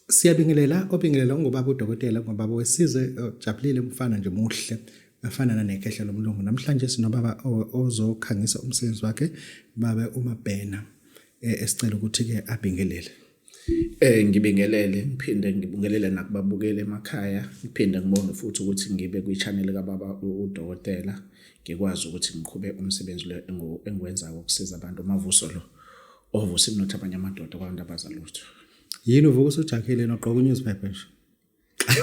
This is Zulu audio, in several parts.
Siyabingelela obingelela ungubaba udokotela ungubaba wesizwe ojabulile umfana nje muhle afana nanekhehla lomlungu. Namhlanje sinobaba ozokhangisa umsebenzi wakhe babe uMabhena esicela ukuthi ke abingelele. Ngibingelele ngiphinde ngibingelele nakubabukeli emakhaya ngiphinde ngibonge futhi ukuthi ngibe kwi-channel kababa udokotela ngikwazi ukuthi ngiqhube umsebenzi lo engiwenzayo wokusiza abantu uMavuso lo ovusa iminotho abanye amadoda kwabantu abazalutho. Yini uvuka usujakhile nogqoka unewspaper nje.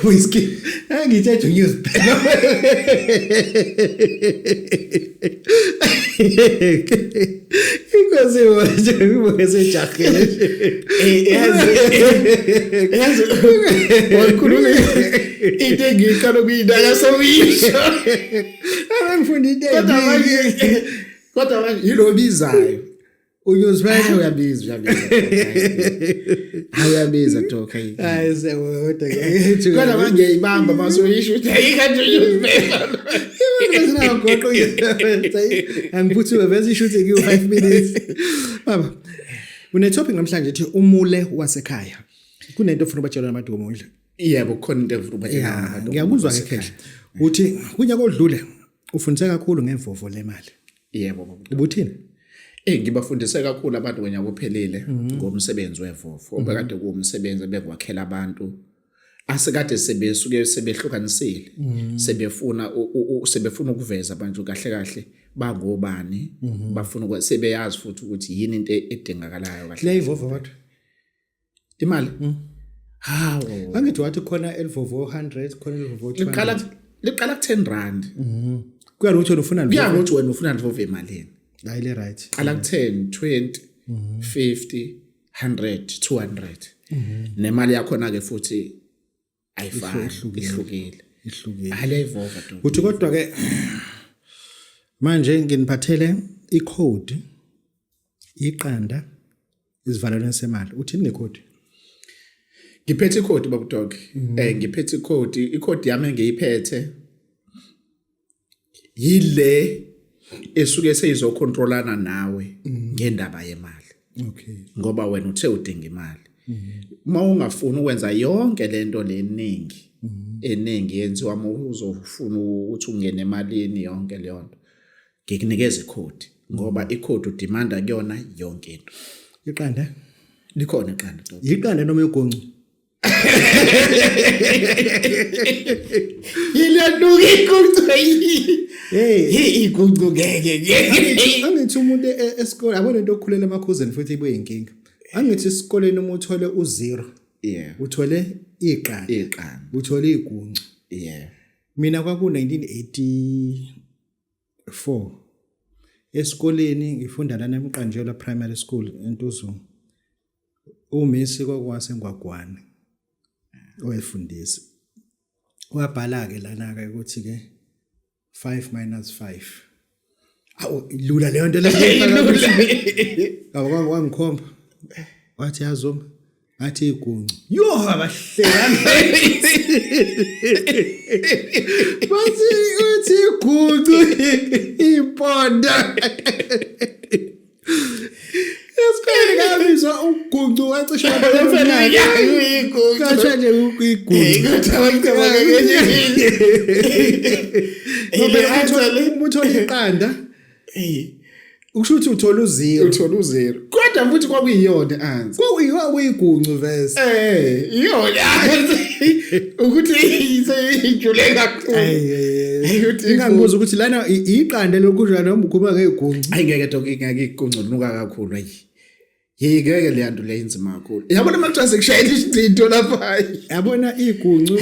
Whisky. Angitsheje unewspaper. Inkosi manje uvuka usujakhile. Yazi yazi wakhuluma into engiqala ukuyinaka sowuyisho. Angifunda into Kodwa manje kodwa manje yilo bizayo. Unyuzibeka uyabiza uyabiza. Hayi uyabiza dok hayi. Hayi sewodwa ke. Kodwa manje ngiyayibamba mase uyisho ukuthi hayi kanti unyuzibeka. Ngoqo angiphuthume bese ishuthi ngiwu 5 minutes. Baba une topic namhlanje ethi umule wasekhaya. Kunento ofuna ubatshela abantu ngomondla. Yebo kukhona into efuna ubatshela abantu. Ngiyakuzwa ke khehla. Uthi kunyaka odlule ufundise kakhulu ngevovo lemali. Yebo baba. Ubuthini? Ngibafundise kakhulu abantu ngonyaka ophelile ngomsebenzi wevovo obekade kuwumsebenzi ebengwakhela abantu asekade sebesuke sebehlukanisile sebefuna sebefuna ukuveza abantu kahle kahle bangobani bafuna sebeyazi futhi ukuthi yini into edingakalayo kahle. Le ivovo kodwa. Imali? Hawu. Angithi wathi khona elivovo 100 khona elivovo 200. Liqala ku 10 rand. Kuya ukuthi wena ufuna Kuya ngokuthi wena ufuna livovo emalini. Hayi le right. Qala ku 10, 20, 50, 100, 200. Nemali yakhona ke futhi ayifani ihlukile. Ihlukile. Hayi leyivova dog. Uthi kodwa ke manje nginiphathele icode iqanda isivalelweni semali. Uthini ngecode? Ngiphethe icode babu dog. Ngiphethe icode, icode yami engiyiphethe yile esuke seyizocontrolana nawe ngendaba yemali. Okay. Ngoba wena uthe udinga imali. Uma ungafuni ukwenza yonke lento leningi eningi yenziwa uma uzofuna ukuthi ungene emalini yonke leyo nto. Ngikunikeza ikhodi ngoba ikhodi udemanda kuyona yonke into. Iqanda? Likhona iqanda. Iqanda noma igoncu? Iyanuka iguncu. Hey, hey iguncu ngeke ngeke. Angithi umuntu esikoleni yabona into okukhulela emakhuzeni futhi ibuye inkinga. Angithi esikoleni uma uthole u0. Yeah. Uthole iqanda. Iqanda. Uthole iguncu. Yeah. Mina kwaku 1984 esikoleni ngifunda lana eMqanjelwa Primary School eNtuzuma. Umisi kwakuwasengwagwane owayefundisa. Wabhala-ke lana-ke ukuthi-ke 5 minus 5. Awu ilula leyo nto leyo. Wangikhomba. Wathi yazoma. Ngathi iguncu. Yo abahleka. Bathi uthi iguncu imponda. Esikoleni ngabizwa uguncu wacishe wabauyigucu. Nje uyiguncu. Ngoba uthola iqanda. Ukusho ukuthi uthola uzero. Uthola uzero. Kodwa futhi kwakuyiyona answer. Kwakuyiguncgu verse. Iyona answer. Ukuthi ijule kakhulu. Hey, ngingabuza ukuthi lana iqanda lokudla noma ukhuluma ngeguncu. Ayi ngeke dok ngeke iguncu linuka kakhulu ayi. Hey ngeke le nto le inzima kakhulu. Yabona uma kuthiwa sekushayela isinto lapha. Yabona iguncu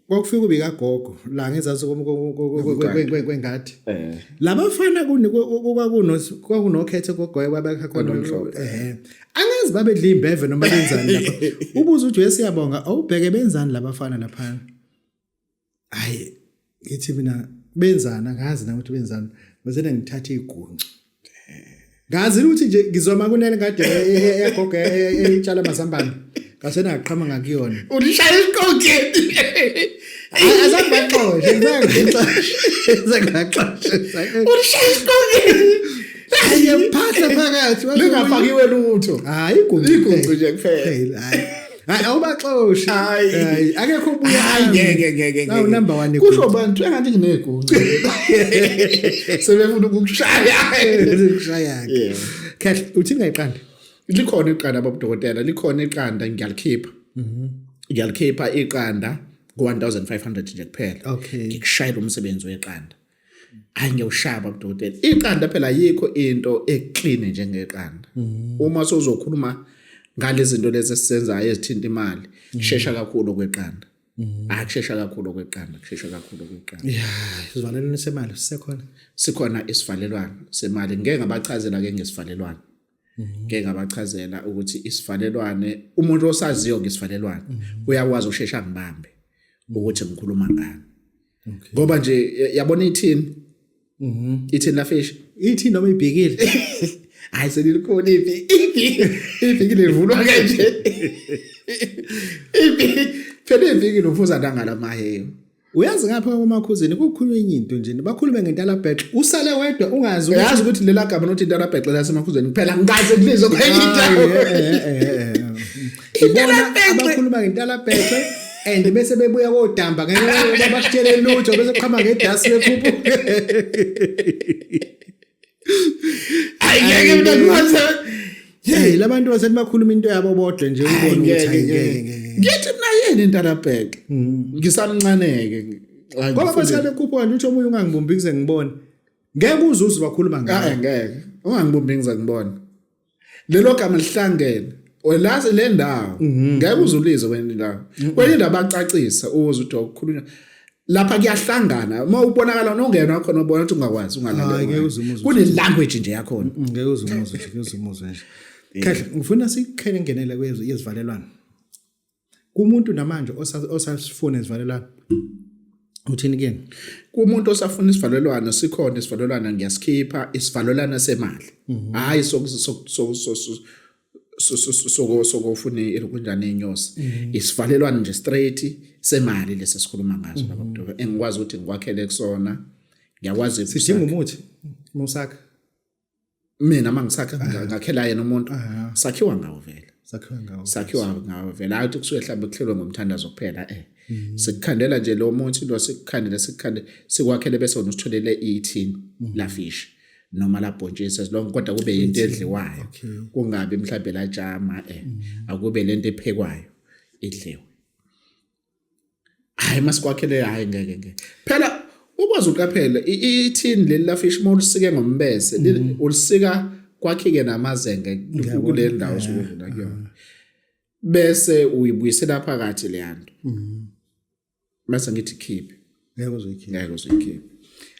kwakufika ubi kagogo la ngezansi kwengadi. Labafana kwakunokhethe kogoye babekha khona. Angazi babedla imbeve noma benzani lapha. Ubuza uthi uyesiyabonga awubheke benzani labafana lapha. Hayi ngithi mina benzani angazi na ukuthi benzani. Bese ngithatha iguncu. Ngazi ukuthi nje ngizoma kunele kade eyagogo etshala amazambane. Ngase naqhama ngakuyona. Ulishaya isiqokeni. Azange baxoshe, ngixoshe. Azange baxoshe. Ulishaya isiqokeni. Ayi phahla phakathi. Lingafakiwe lutho. Hayi iguncu. Iguncu nje kuphela. Hayi. Hayi awubaxoshi. Hayi. Hayi akekho obuya. Hayi ngeke ngeke Nawu ngeke. number 1 Kusho bantu engathi nginegunya. Sebefuna ukukushaya. kushaya. Yeah. Kahle uthi ngayiqanda. Likhona iqanda babudokotela, likhona iqanda ngiyalikhipha. Ngiyalikhipha iqanda ku1500 nje kuphela. Okay. Ngikushayela umsebenzi weqanda. Hayi ngiyawushaya babudokotela. Iqanda phela yikho into eclean njengeqanda. Uma sowuzokhuluma ngalezi zinto lezi esizenzayo ezithinta imali, kushesha kakhulu kweqanda. Hayi kushesha kakhulu kweqanda, kushesha kakhulu kweqanda. Yeah, isivalelwano semali sisekhona. Sikhona isivalelwano semali. Ngeke ngabachazela ke ngesivalelwano. Ngeke ngabachazela ukuthi isivalelwane umuntu osaziyo ngesivalelwano uyakwazi ushesha ngibambe ukuthi ngikhuluma ngani. Ngoba nje yabona ithini? Ithini la fish? Ithi noma ibhikile. Hayi selilikhona ipi ipi ibhikile livulwa kanje. Ipi phela ibhikile uphuza nangala mahewu. Uyazi ngapha komakhuzini kukhulunywa enye into nje bakhulume ngentalabhexe usale wedwa ungazi ukuthi Uyazi ukuthi lela gama nothi intalabhexe lasemakhuzeni kuphela ngikaze kulizwe kwenye indawo. Ibona abakhuluma ngentalabhexe and bese bebuya kodamba ngeke bakutshele lutho bese qhama ngedasi bekhuphu. Hayi ngeke mina ngikwazi. Hey labantu basethi bakhuluma into yabo bodwa nje ubone ukuthi hayi ngeke ngeke. Ngithi mina yini intalabhexe? Ngisamncaneke. Ngoba bese bekhuphuka nje uthi omunye ungangibumbi kuze ngibone. Ngeke uzuze bakhuluma ngayo. Hayi ngeke. Ungangibumbi ngize ngibone. Lelo gama lihlangene. Welazi le ndawo. Ngeke uzulizwe kwenye indawo. Kwenye indawo bacacisa uzwe ukuthi okukhulunywa lapha kuyahlangana. Uma ubonakala nongena khona ubona ukuthi ungakwazi Hayi, ngeke uze ungalalela. umuzwe. Kune language nje yakhona. Ngeke uze umuzwe nje, ngeke uze umuzwe nje. Kahle, ngifuna sikhele ngenele kwezivalelwano. Kumuntu namanje osasifuna izivalelwano. Uthini kuyena? Kumuntu osafuna isivalelwano sikhona isivalelwano ngiyasikhipha isivalelwano semali. Hayi sokufuna ilokunjani inyosi. Isivalelwano nje straight semali lesi sikhuluma ngaso lapha kuDokotela. Engikwazi ukuthi ngikwakhele kusona. Ngiyakwazi Sidinga umuthi musakha. mina mangisakha ngakhela yena umuntu sakhiwa ngawo vele. Sakhiwa ngawo. Sakhiwa ngawo vele. Hayi ukuthi kusuke mhlawumbe kuhlelwe ngomthandazo kuphela eh. Sikukhandela nje lo muthi lo sikukhandele sikukhandele sikwakhele bese wena usitholele ithini la fish noma la bhontshisi as long kodwa kube into edliwayo kungabi mhlawumbe la jama eh akube lento ephekwayo idliwe. Hayi masikwakhele hayi ngeke ngeke. Phela ukwazi uqaphela ithini leli la fish uma ulisike ngombese ulisika kwakhike namazenge kule ndawo osukudlula kuyona. Bese uyibuyisela phakathi le yanto. Bese ngithi khiphe. Ngeke uzoyikhipha. Ngeke uzoyikhipha.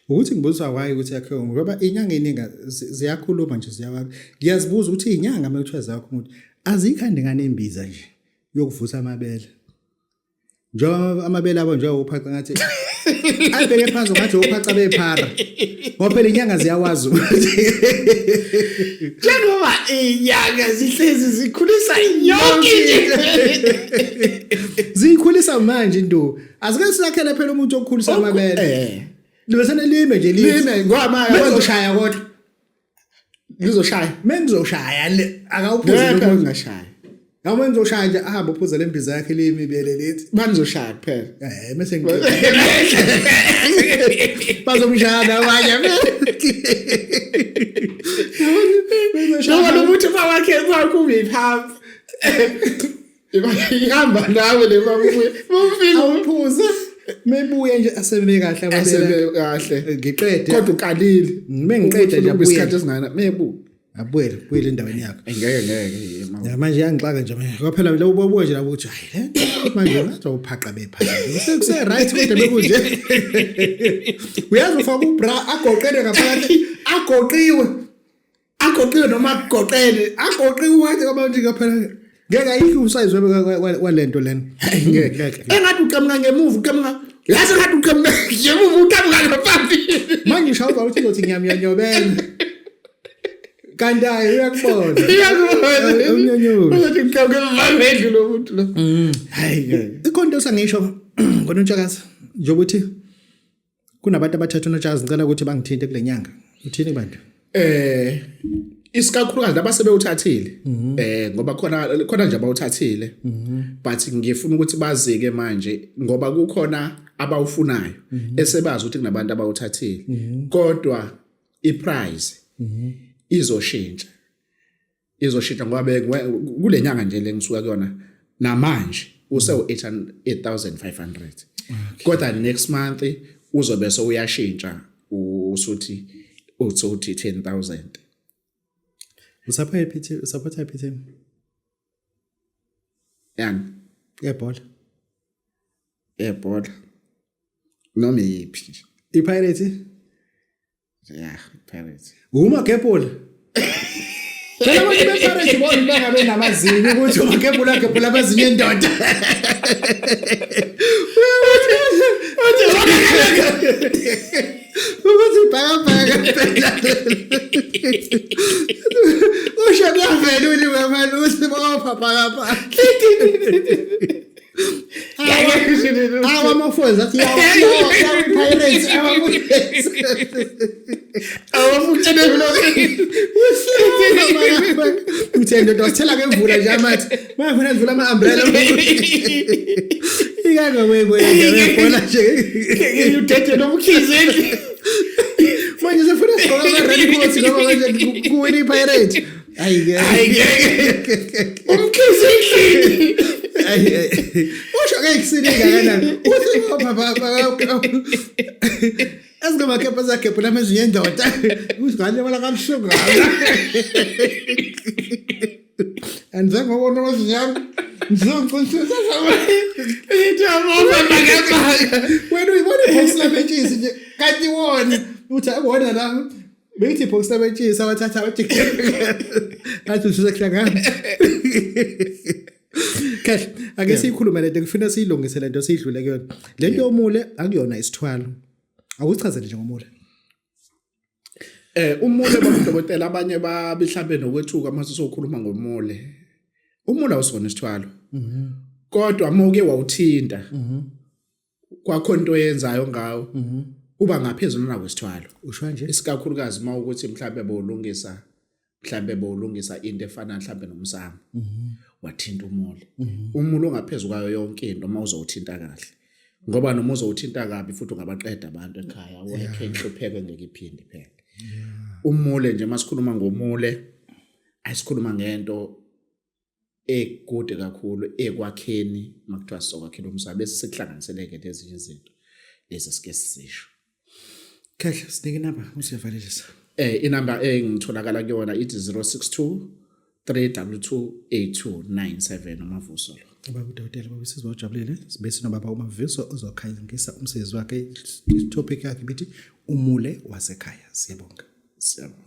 Ukuthi ngibuzwa why ukuthi yakhiwe ngoba inyanga eningi ziyakhuluma nje ziyawaka. Ngiyazibuza ukuthi inyanga uma kuthiwa zakho umuntu azikhandi ngane imbiza nje yokuvusa amabele. Njengoba amabele abo njengoba uphaca ngathi ayibheke phansi ngathi uphaca bephara. Ngoba phela inyanga ziyawazi ukuthi Njengoba inyanga zihlezi zikhulisa yonke into. ziyikhulisa manje into. Azike silakhele phela umuntu okukhulisa amabele. Libe senelime nje lime. Lime ngoba manje Mengizoshaya kodwa. lizoshaya. Mengizoshaya le akawuphuzi Ngeke lo muntu. ngashaya. Yaw mengizoshaya nje ahambe uphuze lembiza yakhe limi ibele lithi. Banizoshaya kuphela. Eh mase ngi Bazomshaya nabanye. Njengoba lo muntu wakhe wakhe uyiphampa. Ihamba nawe le mabuye. Ufika Awuphuze. Mebuye nje asebe kahle amabele. asebe kahle. Ngiqede. Kodwa ukalile. Mengiqede nje abuye. Isikhathi esingana mebu. Abuyele, buyele endaweni yakhe. Ngeke ngeke Ya manje yangixaka nje manje. Ngoba phela lo ubuye nje lapho uthi hayi le manje ngathi awuphaqa bepha. Kuse right kodwa bekunje. Uyazi ufaka ubra agoqele ngaphakathi agoqiwe. Agoqiwe noma agoqele. Agoqiwe wathi ngoba nje ngaphela ngeke ayikho usize walento lena. Ngeke. Engathi uqhamuka ngemuva uqhamuka. Yazi ngathi uqhamuka ngemuva uqhamuka ngaphambili. Manje ushawuza uthi uzothi ngiyamnyonyobela. Kanti hayi uyakubona. Uyakubona. Umnyonyobi. Uzothi uqhamuka emva lo muntu lo. Hayi ngeke. Ikhona into osangisho ngoNotshakazi njengoba uthi kunabantu abathathu uNotshakazi ngicela ukuthi bangithinte kule nyanga. Uthini kubantu? Isikakhulukazi laba sebewuthathile ngoba khona khona nje abawuthathile, but ngifuna ukuthi bazike manje ngoba kukhona abawufunayo esebazi ukuthi kunabantu abawuthathile, kodwa iprice izoshintsha, izoshintsha ngoba kule nyanga nje lengisuka kuyona namanje use 8500, kodwa next month uzobe sewuyashintsha, usuthi uthi 10,000. Usapha iphi team? Usupporta iphi team? Yani? Yebhola. Ebhola noma yiphi nje. IPirates? Yeah, Pirates. Umagebhula. Phela abantu bePirates bona bangabe namazinyo ukuthi umagebhula agebhula amazinyo endoda. Ukuthi bhaka bhaka phela. Usho kuyavela ulimi manje ukuthi bopha bhaka bhaka. Awa amafozi athi yawa yawa Pirates awa. Awafutshene Uthe ndoda wasithela ngemvula nje amathi. Mayafuna sivula ama umbrella. Ikanga webhola nje. Udede nomkhize endlini. Manje sefuna sigqoka ama raincoat ngoba manje kuwina iPirates. Ayi ke. Hayi ngeke. Umkhize endlini. Ayi ayi. Usho ke kusini kangakanani? Uthi ngopha baba. Ezingamakepha zagebhula amazinyo endoda. Uthi ngalimala kabuhlungu ngayo. Andizange ngabona amazinyo ami. Ngizongiqinisisa sama. Ithi amova makabhaka. Wena uyibona ibhoksi lamentshisi nje kanti wona uthi akuwona la, beyithi ibhoksi lamentshisi awathatha athi athi usesekuhlangana. Kahle, ake siyikhulume lento, ngifuna siyilungise lento, siyidlule kuyona. Lento yomule akuyona isithwalo. Akuchazele nje ngomule. Umule babudokotela, abanye babihlambe nokwethuka mase sokhuluma ngomule. Umule awusona isithwalo. Kodwa uma uke wawuthinta kwakho into oyenzayo ngawo, uba ngaphezulu nakwesithwalo. Usho nje. Isikakhulukazi uma ukuthi mhlambe bowulungisa into efana mhlambe nomsamo. Wathinta umule. Umule ongaphezulu kwayo yonke into uma uzowuthinta kahle. Ngoba noma uzowuthinta kabi futhi ungabaqeda abantu ekhaya, wakhe inhlupheko engeke iphinde phela. Umule nje, masikhuluma ngomule, ayisikhuluma ngento ekude kakhulu ekwakheni. Makuthiwa sizokwakhela umsamo, bese sekuhlanganiseleke nezinye izinto lezi sike sisisho. Kahle, sinike inamba usiyavalelisa. Inamba engitholakala kuyona ithi 062 322 8297, uMavuso lo. Baba udokotela, baba sizwa ujabulile. Sibe sinobaba uMavuso ozokhangisa umsebenzi wakhe. Topic yakhe bithi umule wasekhaya. Siyabonga. Siyabonga.